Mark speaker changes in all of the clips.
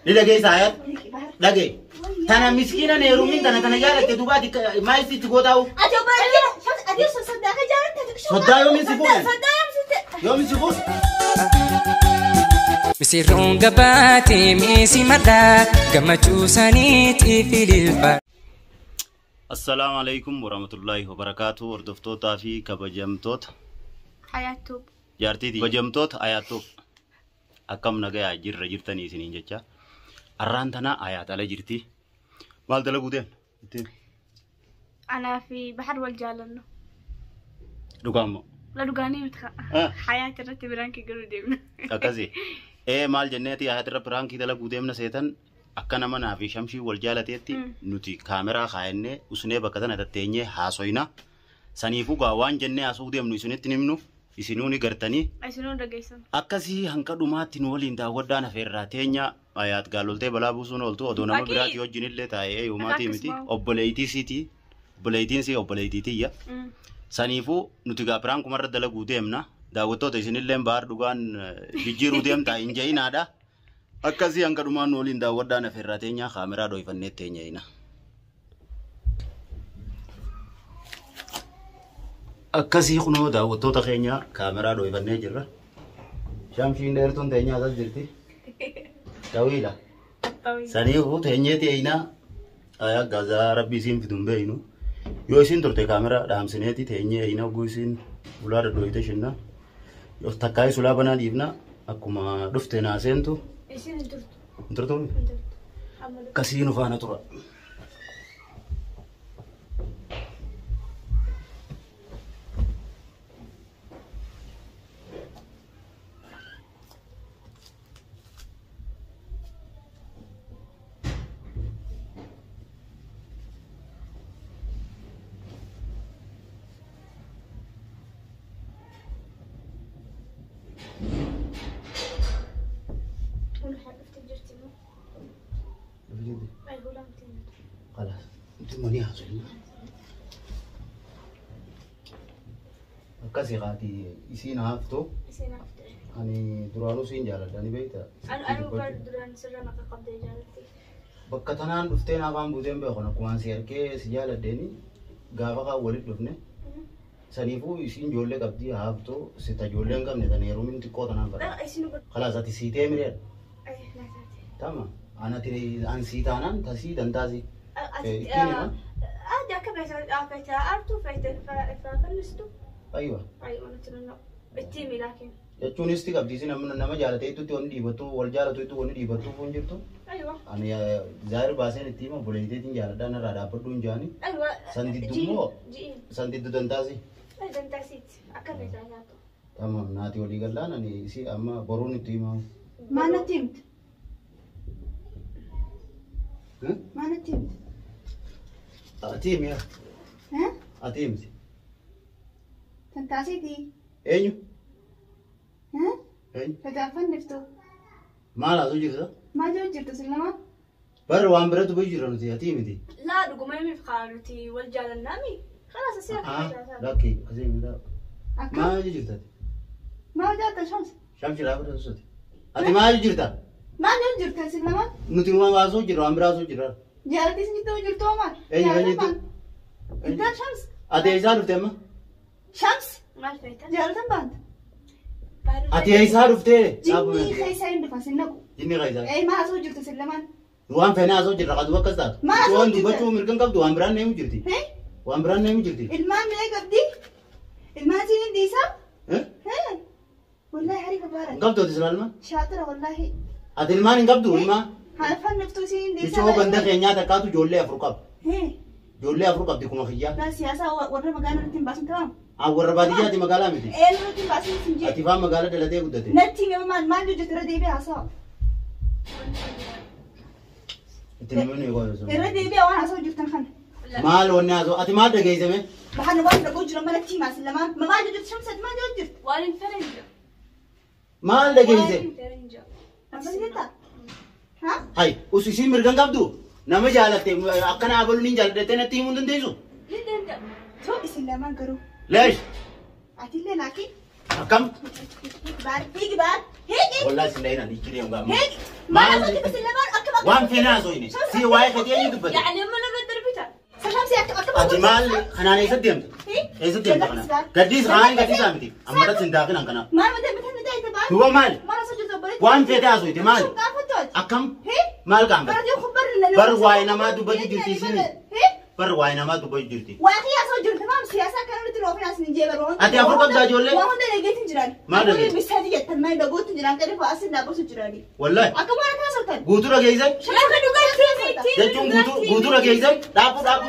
Speaker 1: Ni dhageessa Hayaat? Dhagee. Tana miskiina heerumin tana tana jaalatte duubaati maal sitti gootaa'u?
Speaker 2: Ati obboleettii ati soddaa ka jaalatte.
Speaker 1: Soddaa yoomiin si fuudhan?
Speaker 2: Soddaa yoom sitti?
Speaker 1: Yoomiin si fuudhan?
Speaker 3: Misirroon gabaatee meesii madhaa gammachuu isaaniitiif ililfa.
Speaker 1: Assalaamu alaikum warahmatullaahi wabarakaatu hordoftootaa fi kabajamtoota
Speaker 2: Hayaattuu.
Speaker 1: jaartiiti kabajamtoota Hayaattuu akkam nagayaa jirra jirtanii isiniin jecha arraan tana Hayaat ala jirti maal dalaguu deemna ittiin
Speaker 2: Anaa fi Bahar wal jaalannu.
Speaker 1: dhugaa immoo
Speaker 2: La dhugaanii miti ka'a.
Speaker 1: Ah.
Speaker 2: Hayaat irratti biraan kee garuu deemna.
Speaker 1: Akkasi ee maal jenneeti Hayaat irra piraankii dalaguu deemna seetan akka nama naa fi Shamshii wal jaalateetti nuti kaameraa kaayannee usnee bakka tana tatteenyee haasoyna saniifuu gaa waan jennee haasoo deemnu isinitti himnu isinuu ni gartanii
Speaker 2: Isinuu dhageessan.
Speaker 1: Akkasii hanqa dhumaatti nu waliin daawwadhaan hafeerraa teenya Hayaat gaaloltee balaa buusuun ooltu odoo nama
Speaker 2: Akii.
Speaker 1: biraatii wajjin illee taa'ee yoomaatii miti
Speaker 2: Akkasuma.
Speaker 1: obboleeytii siitii obboleeytiin sii obboleeytii tiyya. Saniifuu nuti gaa piraankumarra dalaguu deemna daawwattoota isinillee baar dhugaan jijjiiruu deemtaa hin ja'inaadha. Akkasii hanga dhumaan nu waliin daawwadhaan hafeerraa teenya kaameraa dhoyfannee teenya ina. Akkasii kunoo daawwattoota keenya kaameraa dhoyfannee jirra. Shamshiin dheertuun teenya asas jirti. Dawiila. Saniifuu teenyee teeyinaa ayaa gaazaa rabbi isiin fidu hin beeynu. Yoo isiin turte kaameraa dhaamsineeti teenyee eeyina hogguu isiin ulaa dhadhooyite shinna. Yoo takkaayis ulaa banaa dhiifna akkuma dhufte naa seentu.
Speaker 2: Isin hin turtu.
Speaker 1: Hin turtuu?
Speaker 2: Hin turtu. Amma dhufu.
Speaker 1: Akkasii nu faana tura.
Speaker 2: Kun dhuftee jirti immoo. Ay hulaan teenya.
Speaker 1: خلاص انت ماني haasofna. Akkasii haati isiin haaftu
Speaker 2: Isin haftee.
Speaker 1: ani duraanuu siin jaaladha ni beekta.
Speaker 2: Anu bar duraan sirra maqaa qabdee jaalatte.
Speaker 1: Bakka tanaan dhufteen afaan buuteen beekon akkumaan si harkee si jaaladheeni gaafa kaan walitti dhufne saniifuu isiin ijoollee qabdii haaftu sita ijoollee hin qabne tan heerumin xiqqoo tanaan fadha.
Speaker 2: Isin bar.
Speaker 1: Khalaas ati siitee mireedha.
Speaker 2: Ay naa taate.
Speaker 1: Tama anati an sii taanaan tasii dantaasii.
Speaker 2: Ati
Speaker 1: Ittiin hima.
Speaker 2: Adi akka feete artuu feete fannistu.
Speaker 1: Aywa.
Speaker 2: Ay wanti nunna. Itti himi laakiin.
Speaker 1: Jechuunis ti qabdi isin nama jaalatee itti wanni dhiibattu wal jaalatu itti wanni dhiibattu hin jirtu.
Speaker 2: Aywa.
Speaker 1: Ani zaahir baaseen itti hima obboleetteetiin jaaladhaa narraa dhaabbadhu hin jaani.
Speaker 2: Aywa.
Speaker 1: San diddu immoo
Speaker 2: Ji'iin.
Speaker 1: san diddu dantaasi.
Speaker 2: Ay dantaasiiti. Akka feete taatu.
Speaker 1: Tamam naati walii gallaan ani isi amma boruun itti himaa.
Speaker 4: Maal natti himte? Maal natti himte?
Speaker 1: Ati himi yaa.
Speaker 4: Eh?
Speaker 1: Ati himti.
Speaker 4: Tantaasiitii?
Speaker 1: Eenyu?
Speaker 4: Eh?
Speaker 1: Eenyu?
Speaker 4: Tajaafanniftu?
Speaker 1: Maal haasoo jirta?
Speaker 4: Maal jiru jirtu isin lamaan?
Speaker 1: Barra waan biratti bu'ii jirra nuti ati himiti.
Speaker 2: Laa dhuguma himiif kaa nuti wal jaalannaami. Khalaas asii akka feete taatu.
Speaker 1: Lakki akkasii himita.
Speaker 4: Akka
Speaker 1: Maal jirta ati?
Speaker 4: maal jaalta Shams?
Speaker 1: Shamshi dhaabata sossote. Ati maal jirta?
Speaker 4: Maal jiru jirta isin lamaan?
Speaker 1: Nuti waan haasoo jirra waan biraa haasoo jirra.
Speaker 4: Jaalattii isin jidduu jirtu hoo maal?
Speaker 1: Eenyu
Speaker 4: Jaalatan
Speaker 1: eenyutu?
Speaker 4: maal? Intal Shams?
Speaker 1: Ati eessaa dhufte amma?
Speaker 4: Shams?
Speaker 2: Maal feetan?
Speaker 4: Jaalatan baanta?
Speaker 1: Ati eessaa dhuftee?
Speaker 4: Jinnii keessa hin dhufa sin naqu.
Speaker 1: Jinni keessaa.
Speaker 4: Ee maal haasoo jirtu isin lamaan?
Speaker 1: Waan feene haasoo jirra qadu akkas taatu.
Speaker 4: Maal haasoo
Speaker 1: Waan
Speaker 4: jirta?
Speaker 1: dubbachuu mirga hin qabdu waan biraan neemu jirti.
Speaker 4: Eh?
Speaker 1: Waan biraan neemu jirti.
Speaker 4: Ilmaan mee qabdi? Ilmaan siin hin dhiisaa?
Speaker 1: Eh?
Speaker 4: Eh? Wallaahi hariifa baara.
Speaker 1: Hin qabdu ati silaalma?
Speaker 4: Shaaxira wallaahi.
Speaker 1: Ati ilmaan hin qabdu ilmaa?
Speaker 4: Fanniftuu siin hin dhiisaa?
Speaker 1: Jechuun ganda keenyaa takkaatu ijoollee afur qaba.
Speaker 4: Eh?
Speaker 1: Ijoollee afur qabdi kuma kiyyaa.
Speaker 4: Laa siyaasaa warra magaalaa irratti hin baasin tamam.
Speaker 1: An warra baadiyyaati magaalaa miti.
Speaker 4: Eenyu irratti hin baasin sin
Speaker 1: Ati
Speaker 4: jedhe.
Speaker 1: faan magaalaa dhalatee guddate.
Speaker 4: Natti hime maal maal hojjete irra deebi'ee haasawa.
Speaker 1: Itti namni qofa.
Speaker 4: Irra deebi'ee waan haasawaa jirtan kana.
Speaker 1: Maal wanni haasoo ati maal dhageessame?
Speaker 4: Bahana waan dhagoo jiran manatti himaa isin lamaan. Maal hojjete Shamsat maal hojjete?
Speaker 2: Waan hin fedhe hin jiru.
Speaker 1: Maal dhageesse?
Speaker 2: Waan hin fedhe hin jiru.
Speaker 4: Akkas jettaa? Haa?
Speaker 1: Hay us isiin mirga hin qabdu. Nama jaalatte akkana abaluun hin jaaladhattee natti himuu hin dandeessu.
Speaker 2: Ni danda'a.
Speaker 4: Too isin lamaan garuu.
Speaker 1: Leesh
Speaker 4: Atillee laakiin.
Speaker 1: akkam?
Speaker 4: Hiiki baar hiiki baar hiiki
Speaker 1: Wallahi isin dhahina ni jiree hungaa.
Speaker 4: hiiki. Maal hojjete isin lamaan akka
Speaker 1: Waan feene haasofne. Si waa'ee keetii eenyu dubbate?
Speaker 2: يعني ما انا دربتها.
Speaker 1: Ati maal kanaan eessa deemta? Eessa deemta kanaan? Gaddiis kanaan gaddiisaa miti. Amma irratti hin daakin kana. Duuba maali? Waan feete haasofte maali? Akkam? Maal qaanfate? Bar waa'ee namaa dubbatu jirti isini. Bar waa'ee namaa dubbatu jirti. Ati afur qabdaa ijoollee? Maal dhageesse? Wallahi. Guutuu dhageesse? Jechuun guutuu dhageesse? Dhaabu dhaabu.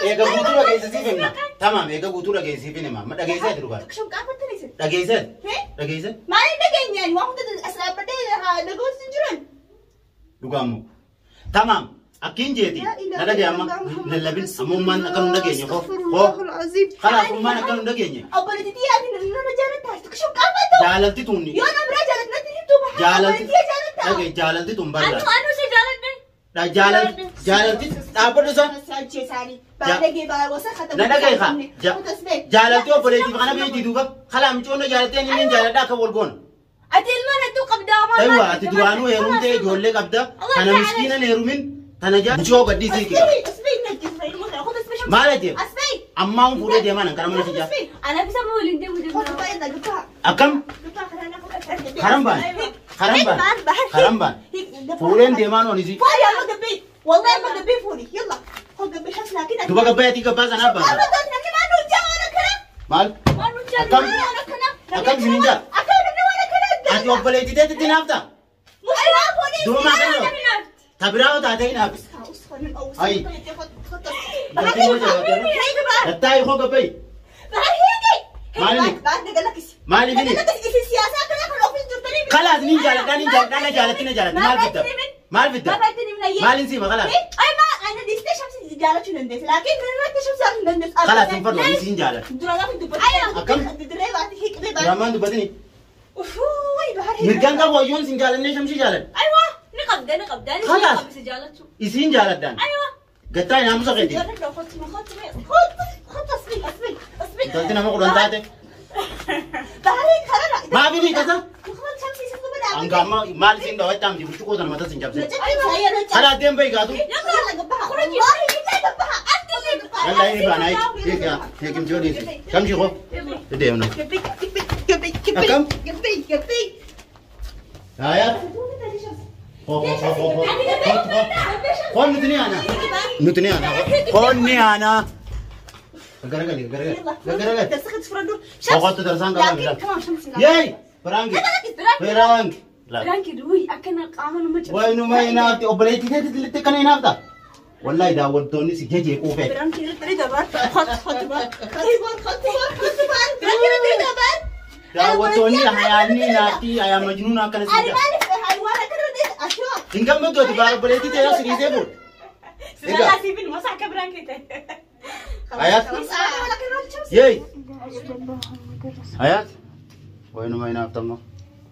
Speaker 1: Eega guutuu dhageesse siif himna. Tamaam eega guutuu dhageesse siif hima. Ma dhageesse ati dhugaa? Dhageesse? Dhageesse? Dhugaa immoo. Tamaam. Akkiin jeeti. Na dhagaye amma lallabin amma ummaan akka nu dhageenye hoo. Hoo. Kalaas ummaan akka nu dhageenye. Jaalalti tunni. Jaalalti. Dhagaye jaalalti tun barra.
Speaker 2: انا سجلتني.
Speaker 1: Jaalalti jaalalti dhaabbadhu isa. Na dhagaye kaa. Jaalalti obboleettiif kana beekti duuba. Kalaa micoonna jaalalti inni jaaladha akka wal goona.
Speaker 2: ati ilmaan hedduu qabdaa maal?
Speaker 1: Aywa ati duraanuu heerumtee ijoollee qabda. Kana miskiinan heerumin tana jaa. Micoo gaddisii kika. Maal ajjeef? Ammaa hun fuudhee deemaa nan kana mana sijaa.
Speaker 2: انا في سمو اللي ندمو.
Speaker 1: Akkam? Karan baan. Karan baan. Karan baan. Fuudheen deemaan onisii.
Speaker 4: والله ما قبي فوري يلا خذ قبي شمس لكن
Speaker 1: Duba gabbayatii gabbaa sanaa baasa. Maal? Akkam? Akkam isinin jaa? Ati obboleettii teetitti naafta? Duba maa kana? Ta biraa hoo taatee hin haafis. Ay. Tattaayi koo gabbayi. Maaliif inni? Kalaas nin jaaladha nin jaaladha na jaalatti na jaalatti maal fidda? Maal fidda? Maalin siima kalaas? Kalaas hin fadhu ani siin jaaladha. Akkam? Duraamaan dubbatini. Mirgaan qabu wayyoon siin jaalannee shamshii jaaladha.
Speaker 2: ايوه نقبدا نقبدا.
Speaker 1: خلاص.
Speaker 2: انا سجلته.
Speaker 1: Isiin jaaladhaan.
Speaker 2: ايوه.
Speaker 1: Gattaa naamusa keeti. Intalti nama kudhan taate. Maaf inni kasa? Hanga amma maal isiin dhawaa amti burcuqqoo sana matas hin cabsin. Kalaas deem bahi gaatu. Yalla inni baana hiiki hiikimti yoo dhiisi. Shamshii koo. Deemna. Akkam? Hayaat. Koo koo koo koo koo. Koo nuti ni aana. Nuti ni aana. Koo ni aana. Garagali garagali. Garagali. Koo darsaan qabaa bilaa. Yeey! Biraanki. Biraanki.
Speaker 2: Biraanki duwi akkana qaama nama cabsa.
Speaker 1: Waynuma hinaafti obboleettii teetitti litti akkana hinaafta. Wallahi daawwattoonni si jajee quufee. Daawwattoonni hayaanni hinaafti hayaa majnuun akkana si jaa. Hin gammaddu ati baara obboleettii ta'ee si dhiisee fuudhe. Egaa. Hayaat. Yeey! Hayaat. Waynuma hinaaftamma.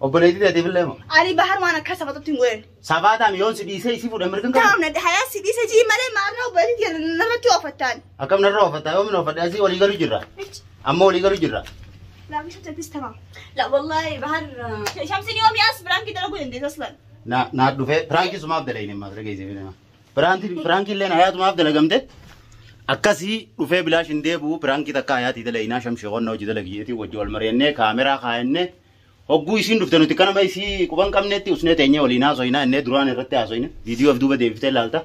Speaker 1: Obboleettii teetiif illee moo?
Speaker 4: Ani bahar waan akka safatatti hin godhan.
Speaker 1: Safaataan yoon si dhiisee isii fuudhe mirga hin qabu.
Speaker 4: Taa'amna hayaa si dhiisee jii malee maarna obboleettii narratti oofattaan.
Speaker 1: Akkam narra oofatta yoo min oofadhe asii walii galu jirra. Amma walii galu jirra.
Speaker 4: لا مش هتلبس تمام.
Speaker 2: لا والله بهر.
Speaker 4: شمسين يوم ياس برانكي دلقوا عندي اصلا.
Speaker 1: Na na dhufee piraankii sumaaf dalayne maas dhageessee fi Piraantii piraankii illee hayaatumaaf dalagamte. Akkasii dhufee bilaash hin deebi'u piraankii takka hayaatii dalaginaa shamshii qonna hojii dalagiyeetii wajji wal mari'annee kaameraa kaayannee hogguu isiin dhufte nuti kanama isii quban qabnetti usnee teenyee waliin haasoyinaa innee duraan irratti haasoyine viidiyoo of duuba deebiftee ilaalta.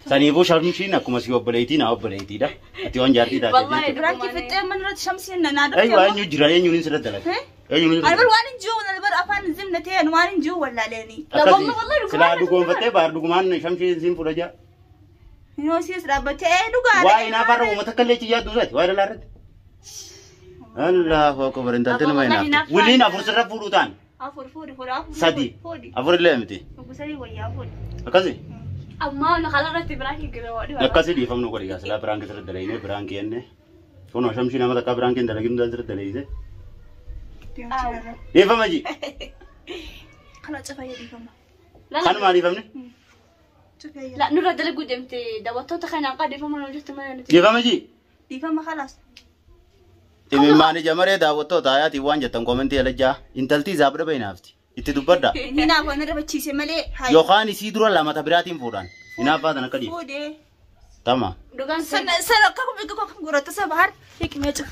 Speaker 1: Saniifuu shamshiin akkuma si obboleettii na obboleettiidha. Ati waan jaartii taate
Speaker 2: Wallahi
Speaker 1: jechuudha.
Speaker 4: برانكي في التيم من رد شمسين انا
Speaker 1: Aywa eenyu jira eenyuun sirra dalaga. Eenyuun
Speaker 4: انا بر وان نجو انا بر افان زمنتين وان نجو ولا ليني.
Speaker 2: لا والله والله
Speaker 1: Silaa dhugoonfattee baar dhugumaan shamshiin siin fudha jaa.
Speaker 4: نو سيس رابطه دوغا.
Speaker 1: Waa'ee naafarra uummata akka illee ciyyaa duusaati waa'ee dhalaa irratti. Allahu akbar intalti nama hinaafti. Wiliin afur sirra fuudhuu ta'an.
Speaker 4: Afur fuudhi fuudhi afur.
Speaker 1: Sadi.
Speaker 4: Fuudhi.
Speaker 1: Afur illee miti.
Speaker 4: Sadi wayyaa fuudhi.
Speaker 1: Akkasi.
Speaker 2: Amma na kalarratti biraankii gara waadhi.
Speaker 1: Akkasi dhiifamnu godhi gaa silaa biraankii sirra dalaginee biraankii jenne. Kunoo shamshii nama takkaa biraankii hin dalagin hundaa sirra dalayise. Dhiifama ji.
Speaker 4: خلاص cufayya dhiifama.
Speaker 1: Kanumaa dhiifamne.
Speaker 4: Cufayya.
Speaker 2: La nurra dalaguu deemte daawwattoota kanaan qaadhiifama hojjette malee nuti.
Speaker 1: Dhiifama ji.
Speaker 4: Dhiifama خلاص.
Speaker 1: Imimmaani jamaree daawwattoota hayaatiin waan jettan koomentii alajjaa intaltii isaaf dhaba hinaafti. Itti dubbadha.
Speaker 4: Hinaafa na rabachiise malee. Hayi.
Speaker 1: Yookaan isii dura lama ta biraatiin fuudhaan. Hinaaffaa tan akka dhiiftu.
Speaker 4: Fuudhee.
Speaker 1: Tama.
Speaker 2: Dhugaan
Speaker 4: Sana sana akka kun akka gurrata sa bahar. Hiikmee jiru.